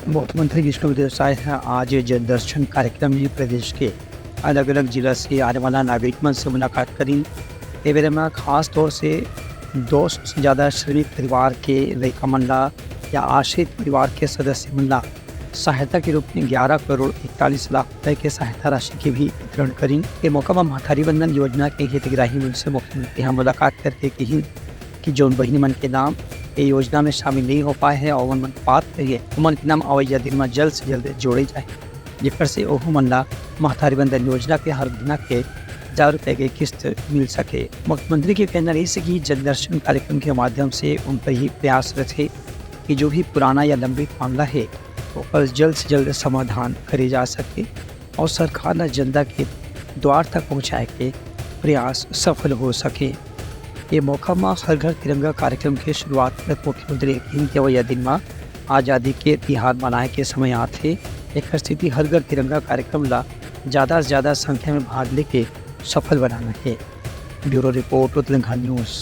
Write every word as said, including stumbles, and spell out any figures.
मुख्यमंत्री विष्णुदेव साय ह आज जनदर्शन कार्यक्रम में प्रदेश के अलग-अलग जिला से आने वाला नागरिक मन से मुलाकात करिन। ए बेरा म खास तौर से दो सौ से ज्यादा श्रमिक परिवार के लइका मन ला या आश्रित परिवार के सदस्य मन ला सहायता के रूप में ग्यारह करोड़ इकतालीस लाख रुपए के सहायता राशि के भी वितरण करिन। ए मौका म महतारी वंदन योजना के हितग्राही मन से मुख्यमंत्री ह मुलाकात करके कहिन कि जौन बहिनी मन के नाम ए योजना में शामिल नहीं हो पाए हे और ओमन पात्र हे, ओमन के नाम अवइया दिन म जल्द से जल्द जोड़े जाए, जेकर से ओहू मन ला महतारी वंदन योजना के हर महीना के हजार रुपए के किस्त मिल सके। मुख्यमंत्री के कहना रहिस कि जनदर्शन कार्यक्रम के माध्यम से उनकर ही प्रयास रथे कि जो भी पुराना या लंबित मामला हे, ओकर जल्द से जल्द समाधान करे जा सके और सरकार ला जनता के द्वार तक पहुंचाए के प्रयास सफल हो सके। ये मौका म हर घर तिरंगा कार्यक्रम के शुरुआत करत मुख्यमंत्री ह कहिन कि अवइया दिन म आजादी के तिहार मनाए के समय आथे, एकर सेती हर घर तिरंगा कार्यक्रम ला ज्यादा से ज्यादा संख्या में भाग लेके सफल बनाना हे। Bureau report, Telangana news.